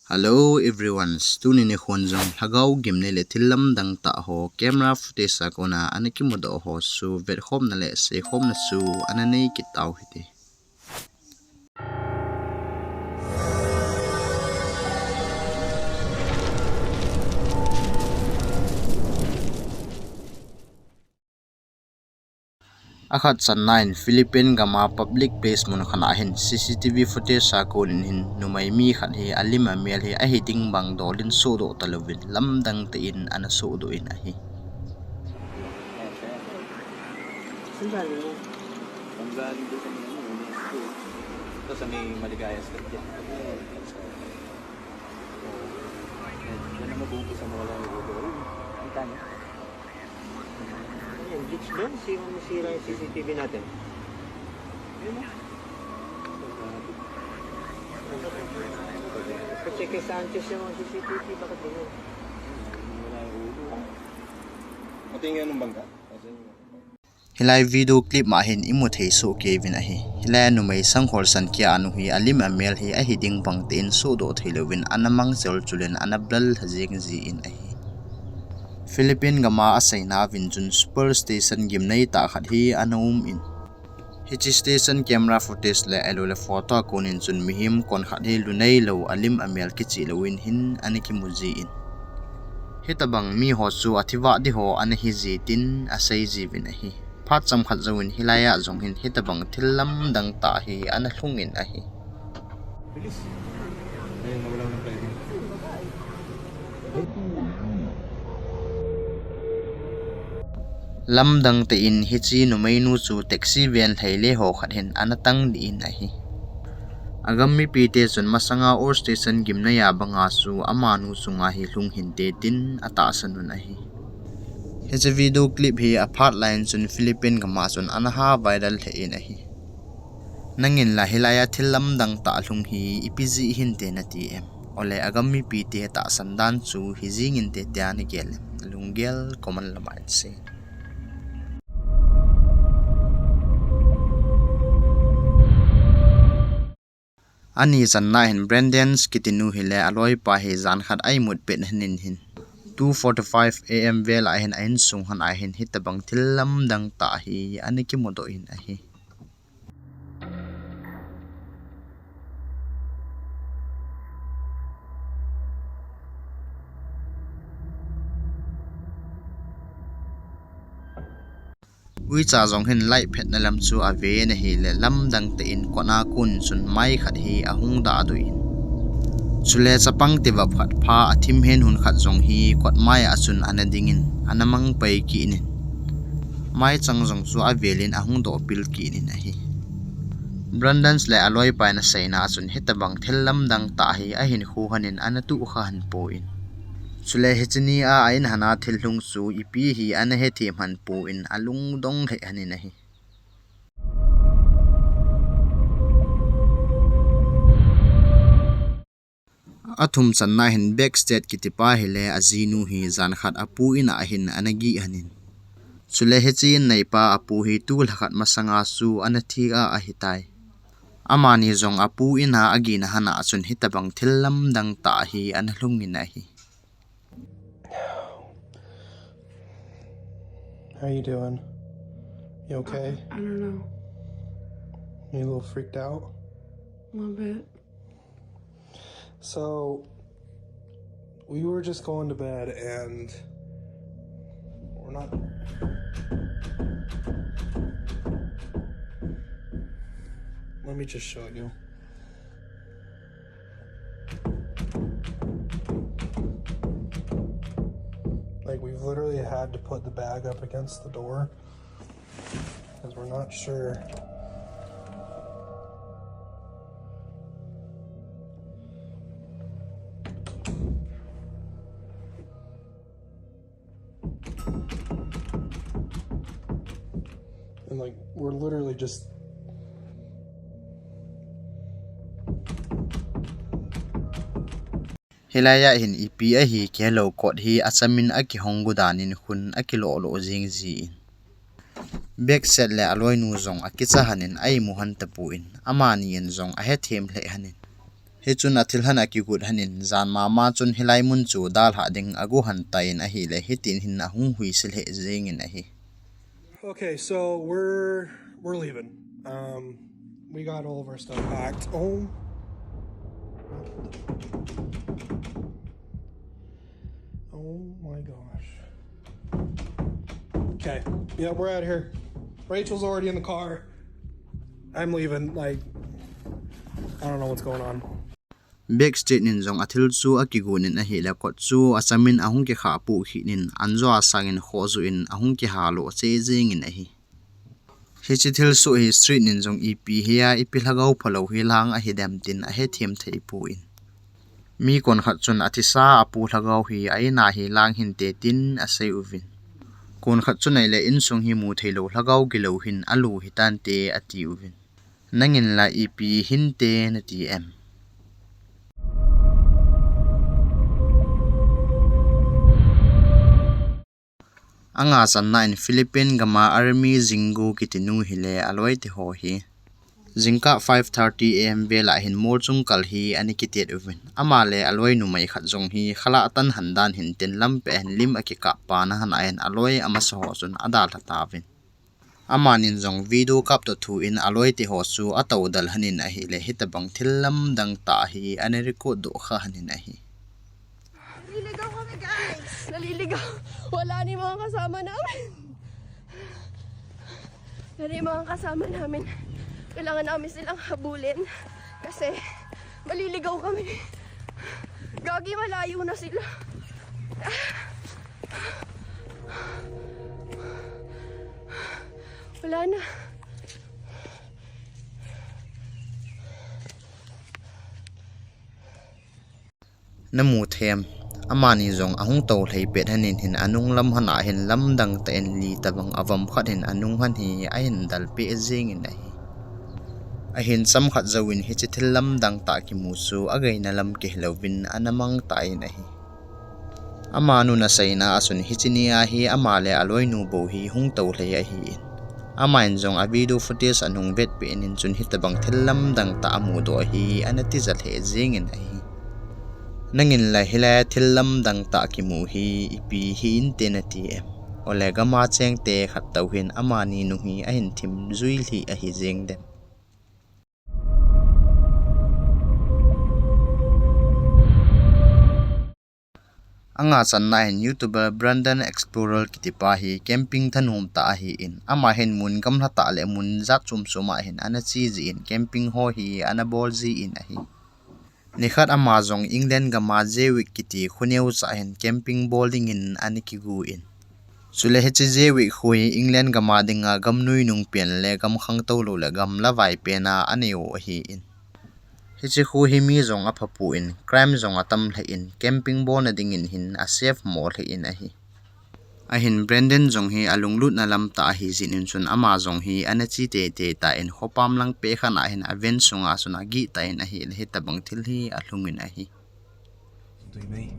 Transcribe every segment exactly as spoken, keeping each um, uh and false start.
Hello everyone, tuni nikho jong lhagao gimnei le thil lamdang tah ho camera footage a kona ana kimudoh ho chu vetkhomna le seikhomna chu ana nei kit tau hite. Akhat channa in Philippine gam a public place mun khat a hin C C T V footage a kon in hin numei mi khat hi alim amel hi ahi ding bang dol in sohdoh talouvin lamdang tah in ana sohdoh in ahi. Saan galing yan? Nanggaling doon sa may ano, UNESCO. Ito sa may Maligaya Street yan. Yan ang mag-uumpisa mo lang yung ulo. Ang tanya. Ayan, glitch doon. Sino masira yung C C T V natin? Yun o. Kasi kay Sanchez yung C C T V, bakit ganyan? Wala yung ulo. Pati nga nung bangka. Hilai video clip ma hin imu thei soh kei uvin ahi. Hilai a numei sang khol san kia anu hi alim amel hi ahi ding bang tah in sohdoh thei louvin ana mang chel chul in ana blur lha jeng jin ahi. Philippine gam a aseina uvin chun superstation gimnei tah khat hi ana um in. Hiche station camera footage le ahilouleh photo a kon in chun mihem kon khat hi lunei lou alim amel kicheh louvin hin ana kimu jin. Hitabang mi ho chu athi vah ding ho ana hi ji tin asei jiuvin ahi. Phat chomkhat jouvin hilai a jong hin hitabang thil lamdang tah hi ana lhung in ahi. Lamdang tah in hiche numeinu chu taxi ven lhai le ho khat hin ana tang dih in ahi. Agam mipite chun masanga Old Station gimnei a banga chu amanu chunga hi lhung hinte tin atahsan un ahi. Hiche video clip hi aphat lai in chun Philippine gam a chun ana ha viral lheh in ahi. Nangin la hilai a thil lamdang tah lhung hi ipi jeh hinte nati em? Ole agam mipite tahsan dan chu hi jing inte tia nagel em? Nalunggel comment lama hin sei. Ani channa hin Brandon kiti nu hi le aloipa hi jan khat a imut pet hon in hin two forty-five A M vel a hin a insung hon a hin hitabang thil lamdang tah hi ana kimudoh in ahi. Uicha jong hin light phetna lam chu ave in ahile lamdang tah in kot a kon chun mai khat hi ahung dahdoh in. Chule chapang tivap khat pha athim hen hun khat jong hi kot mai a chun ana ding in ana mang pai kit in. Mai chang jong chu avel in ahung doh pil kit in ahi. Brandon le aloipa in aseina a chun hitabang thil lamdang tah hi ahin khu hon in ana tuh kha hon pon. Chule hiche ni a a in hon a thil lhung chu ipi hi ana hethem hon pon alungdong lheh hon in ahi. Athum channa hin Backstreet kiti pa hi le ajinu hi jan khat apu in a hin ana gih hon in. Chule hiche in neipa apu hi tulha khat masanga chu ana thi a ahitai. Amani jong apu in a agihna hon a chun hitabang thil lamdang tah hi ana lhung in ahi. How you doing? You okay? I don't know. You a little freaked out? A little bit. So, we were just going to bed and we're not. Let me just show you. Like, we've literally had to put the bag up against the door because we're not sure. And, like, we're literally just Hilai a hin ipi ahi kihelou kot hi achamin akihong gu dan in khun akiloh loh jing jin. Backstreet le aloinu jong akicha hon in a imu hon tapon amani in jong ahethem lheh hon in. Hichun athil han akigut hanin, jan mama chun hilai mun chu dalha ding agu han tan ahile, hitin hin ahung huise lheh jengin ahi. Okay, so we're we're leaving. Um, we got all of our stuff packed. Oh. Oh my gosh. Okay. Yeah, we're out of here. Rachel's already in the car. I'm leaving. Like, I don't know what's going on. Backstage nin jong athil chu akigun in ahile, kot chu achamin ahung kikhah puh khinin, anjo asangin khoh juh in ahung kihalo che jengin ahi. Hiche thilsoh hi street nin jong ipi hia, ipi lhagao phalou hi lang ahi dem tin ahethem thei pon. Mi konkhat chun athisa apu lhagao hi a-in a hi lang hinte tin asei uvin. Konkhat chun ahile insung hi mu theilou lhagao gilou hin alu hitante ati uvin. Nangin la ipi hinte nati em? Anga channa in Philippine gama Army Zingu kiti nu hile aloi te ho hi jingkah five thirty A M vel a hin mol chung kal hi ana kitet uvin. Ama le aloi numei khat jong hi khalah atan han dan hin tin lampeh hin lim akikap pan ahin aloi amasa ho chun adalha tauvin. Amanin jong video kap toh thu in aloi te ho chu ato dal hanin ahile, hitabang thil lamdang tah hi ana record doh kha hanin ahi. Naliligaw kami, guys. Naliligaw. Wala ni mga kasama namin. Wala ni mga kasama namin. Kailangan namin silang habulin. Kasi maliligaw kami. Gagi, malayo na sila. Wala na. Namu them, amani jong ahung to lhei pet hanin hin anung lam hana hin lamdang tah in li tabang avom khat hin anung han hi ahin dalpeh jengin ahi. Ahin chomkhat jouvin hiche thil lamdang tah kimu chu againa lam kihelouvin ana mang tan ahi. Amanun aseina a chun hiche nia hi ama le aloinu bou hi hung to lhei ahin. Aman jong a video footage anung vetpeh in chun hitabang thil lamdang tah amudoh hi ana tija lheh jengin ahi. Nangin la hilai thil lamdang tah kimu hi ipi hi inte nati em? Ole gama chengte khat toh hin amani nung hi ahin thim jui lhih ahi jeng dem? Anga channa hin YouTuber Brandon Explorer kiti pa hi camping thanom tah ahin, ama hin mun gamla tah le mun jat chom chom a hin ana che jin camping ho hi ana bol jin ahi. Nikhat ama jong England gama Jaywick kiti kho neocha hin camping bol dingin ana kigon. Chule hiche Jaywick kho hi England gama dinga gam nuinung pen le gam khangtou lou le gam lavai pen a anei u ahin. Hiche kho hi mi jong apha pon, crime jong atam lheh in, camping bolna dingin hin a safe mo lheh in ahi. Ahin Brandon jong hi alunglutna lam tah ahi jeh in chun ama jong hi ana che teitei tan, khopam lang peh khat a hin a van sunga chun ageh tan ahile, hitabang thil hi alhung in ahi. Do me.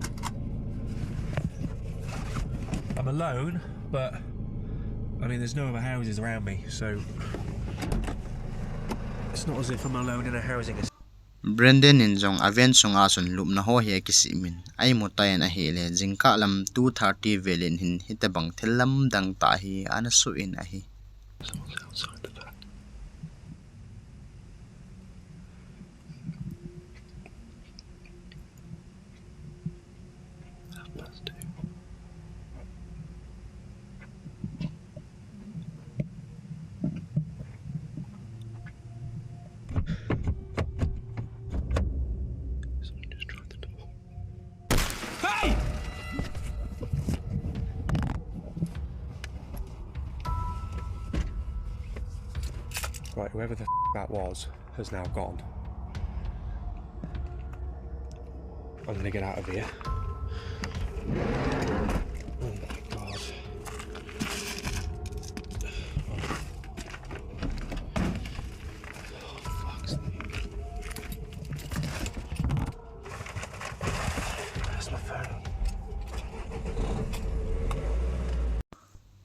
I'm alone, but I mean, there's no other houses around me, so it's not as if I'm alone in a housing. Brandon in jong a van sunga chun lupna ho hi akisih min, a imu tan ahile, jingkah lam two thirty vel in hin hitabang thil lamdang tah hi ana soh in ahi. Someone's outside the van. Half past two. Someone just tried the door. Hey! Right, whoever the f- that was has now gone. I'm gonna get out of here. Oh my God. Oh, fuck's sake. Where's my phone?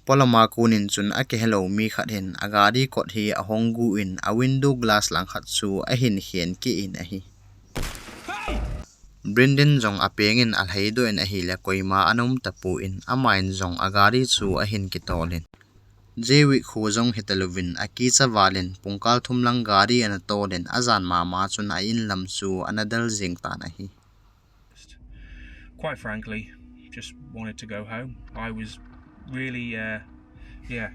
Polama konin chun akihelou mi khat hin a gari kot hi ahong gon a window glass langkhat chu ahin khen kit in ahi. Brendan jong apeng in alhai doh in ahile koima ana um tapon, aman jong agari chu ahin kitol in. Jay Wick khu jong hita louvin akicha val in pungkal thum lang gari ana tol in ajan mama chun a-in lam chu ana del jing tan ahi. Quite frankly, just wanted to go home. I was really, uh, yeah,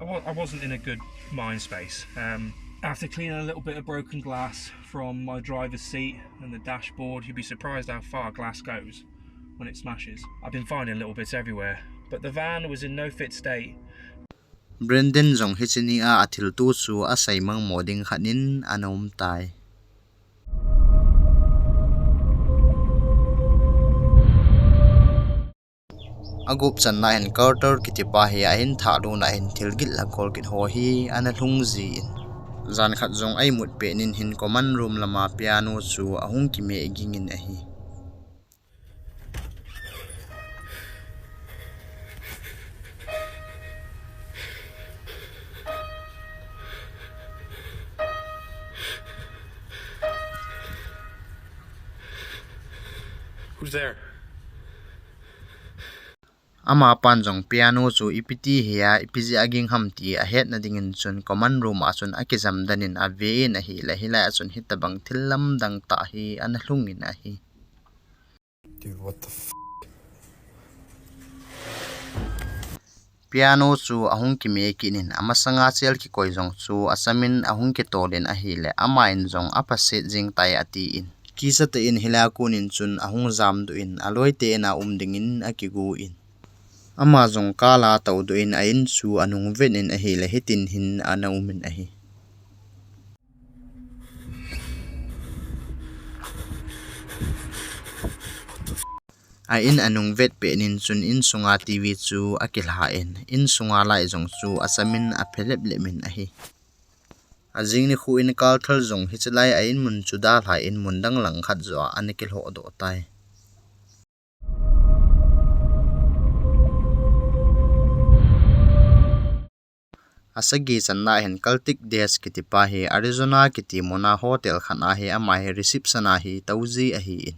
I wa- I wasn't in a good mind space. Um, after cleaning a little bit of broken glass from my driver's seat and the dashboard, you'd be surprised how far glass goes when it smashes. I've been finding little bits everywhere, but the van was in no fit state. Brendan jong hiche nia athilto chu asei mang mo ding khat in ana um tai. Agup channa hin Carter kitipa hi ahin thah lhun a hin thil gilou gol kit ho hi ana lhung jin. Jan khat jong a-imut pet in hin common room lama piano chu ahung kimeh ging in ahi. Who's there? Amapan jong piano chu ipi ti hia, ipi jeh a ging ham ti ahetna dingin chun common room a chun akijam den in ave in ahile, hilai a chun hitabang thil lamdang tah hi ana lhung in ahi. Dude, what the f- Piano chu ahung kimeh kit in, amasanga chel kikoi jong chu achamin ahung kitol in ahile, aman jong aphaset jing tai atin. Kicha tah in hilai a kon in chun ahung jam doh in, aloite in a um dingin akigon. Ama jong kala tou doh in a-in chu anung vet in ahile, hitin hin ana um in ahi. A-in anung vet pet in chun insunga T V chu akilha in, insunga light jong chu achamin aphe lep lep in ahi. Ajing nikho in Carter jong hiche lai a-in mun chu dalha in mun dang lang khat joh a ana kilhoh doh tai. Asagi channa hin Celtic Days kitipa hi Arizona kiti muna hotel khat a hi ama hi reception a hi tou ji ahin.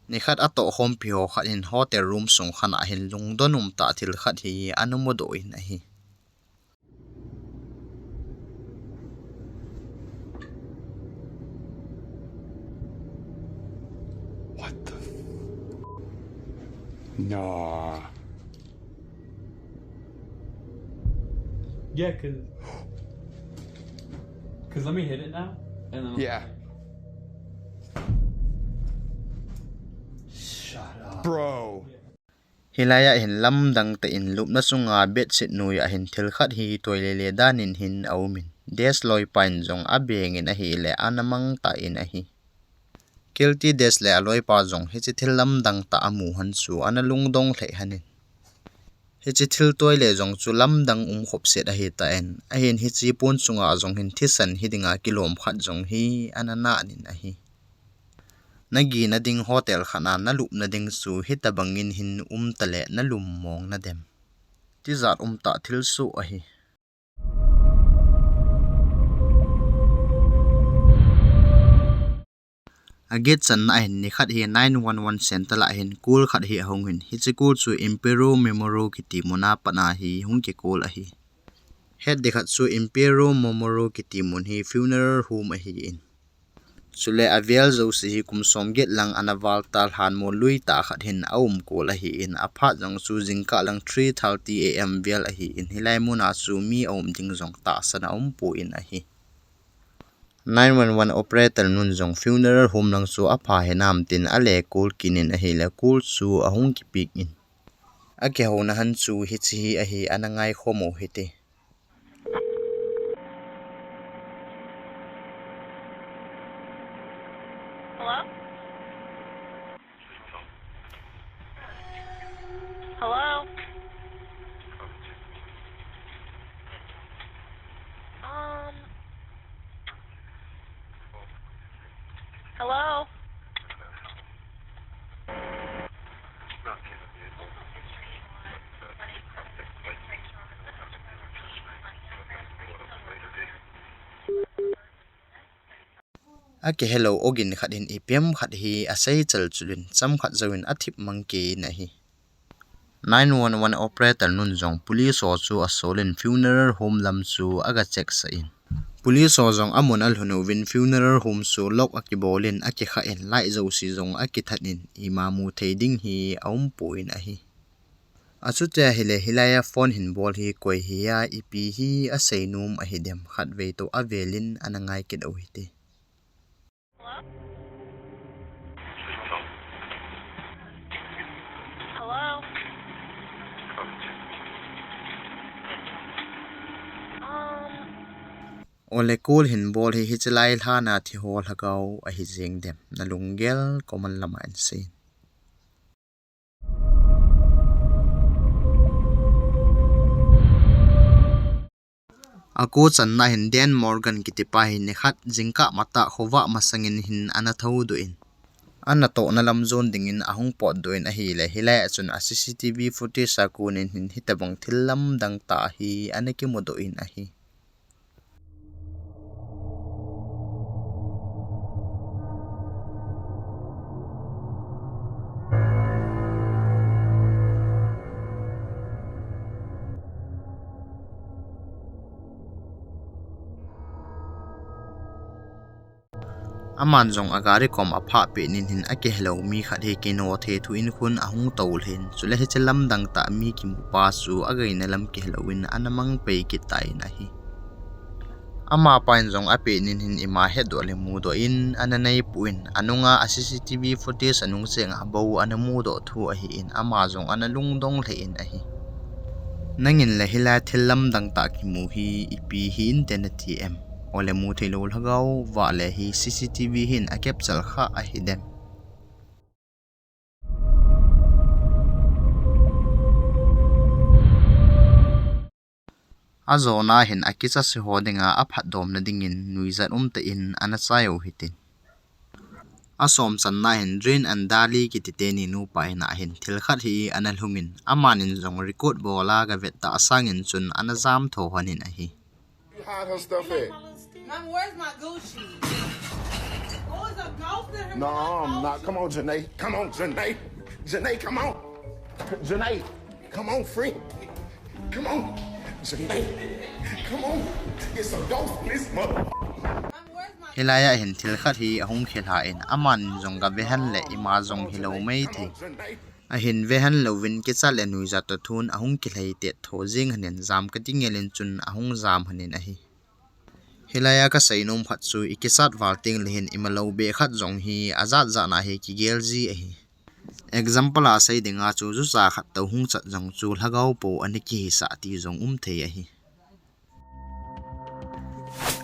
Nikhat atohkhompi ho khat hin hotel room sung khat a hin lungdon um tah thil khat hi ana mudoh in ahi. What the f- Nah. Yeah, cause, cause let me hit it now, and then I'll Yeah. Shut up. Bro. Yeah. Hilai a hin lamdang tah in lupna sunga bedsheet noi a hin thil khat hi toi lele dan in hin aum in. Days loipa in jong abeng in ahile ana mang tah in ahi. Celtic Days le aloipa jong hiche thil lamdang tah amu hon chu ana lungdong lheh hon in. Hiche thil toi le jong chu lamdang um khopset ahi tan. Ahin hiche pon sunga jong hin thisan hi dinga kilom khat jong hi ana nat in ahi. Nagina ding hotel khat a nalupna ding chu hitabang in hin um tah le nalum mong nadem. Tijat um tah thil soh ahi. Aget channa hin nikhat hi nine one one center a hin call khat hi ahung in. Hiche call chu Imperial Memorial kiti muna pat a hi hung ki call ahi. Hetding khat chu Imperial Memorial kiti mun hi funeral home ahin. Chule avel jouse hi kum som get lang ana val ta lhanmol lui tah khat hin aum kol ahin, aphat jong chu jingkah lang three thirty A M vel ahin, hilai muna chu mi aum ding jong tahsan aumpon ahi. Nine one one operator nun jong funeral home lang chu apha hinam tin ale call kit in ahile call chu ahung kipick in. Akihouna hon chu hiche hi ahi, ana ngaikhom u hite. Hello? Hello? Um, hello? Akihelou ogin khat hin ipi ham khat hi asei chalchul in, chomkhat jouvin athip mang kei in ahi. Nine one one operator nun jong police ho chu asolin funeral home lam chu aga check sah in. Police ho jong amun alhun uvin funeral home chu lock akibol in akikha in, light jouse jong akithat in, ima mu thei ding hi aumpoi in ahi. Achuti ahile hilai a phone hin bol hi koi hi a, ipi hi asei nom ahi dem, khatvei toh avel in ana ngai kit u hite. Hello? Um. Ole call hin bol hi hiche lai lhan a thi ho lhagao ahi jeng dem, nalunggel comment lam a hin sei in. Ako channa hin Dan Morgan kitipa hi nikhat jingkah matah khovah masangin hin ana thoudoh in, anatohna lam jon dingin ahung potdoh in ahile, hilai a chun a C C T V footage a konin hin hitobang thil lamdang tah hi ana kimudoh in ahi. Aman jong agari kom aphah pet nin hin akihelou mi khat hi kino thei thu in khun ahung tou lhin, chule hiche lamdang tah mi kimupa chu againa lam kihelou in ana mang pei kit tan ahi. Amapa in jong apet nin hin ima hetdoh le mudoh in ana neipon, anunga a C C T V footage anung chenga bou ana mudoh thu ahin, ama jong ana lungdong lheh in ahi. Nangin le hilai thil lamdang tah kimu hi ipi hi inte nati em? Ole mu theilou lhagao vale hi C C T V hin a capture kha ahi dem? Ajona hin akicha se ho dinga aphatdomna dingin nuijat umtah in ana chai u hitin. Asom channa hin Drin and Dali kiti teni nupa in ahin thil khat hi ana lhungin, amanin jong record bol a gavet tah sangin chun ana jam tho lhonin ahi. You hide her stuff at? Mom, where's my Gucci? What was the golf that her No, I'm not. Come on, Janae. Come on, Janae. Janae, come on. Janae, come on, friend. Come on. Janae, come on. Get some ghosts in this mother. Mom, where's my Hilai a hin thil khat hi ahung khel lhan, amanin jong gave hen le ima jong hilou maithei. Ahin ve hen louvin kichat le nuijat toh thun ahung kilhai tet tho jing lhonin jam kati ngelin chun ahung jam lhonin ahi. Hilai a kasei nom khat chu ikichat val teng le hin imalou be khat jong hi ajat jat na hi kigel ji ahi. Example a sei dinga chu jucha khat toh hung chat jong chu lhagao pou ana kihisah ti jong um thei ahi.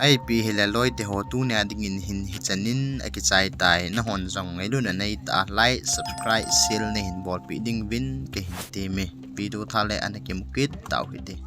Ipi hile loi te ho tunia dingin hin hichan in akichai tai, nahon jong ngailutna neitah a like, subscribe, share neihin bolpeh ding uvin kahin temme. Video thah le ana kimu kit tau hite.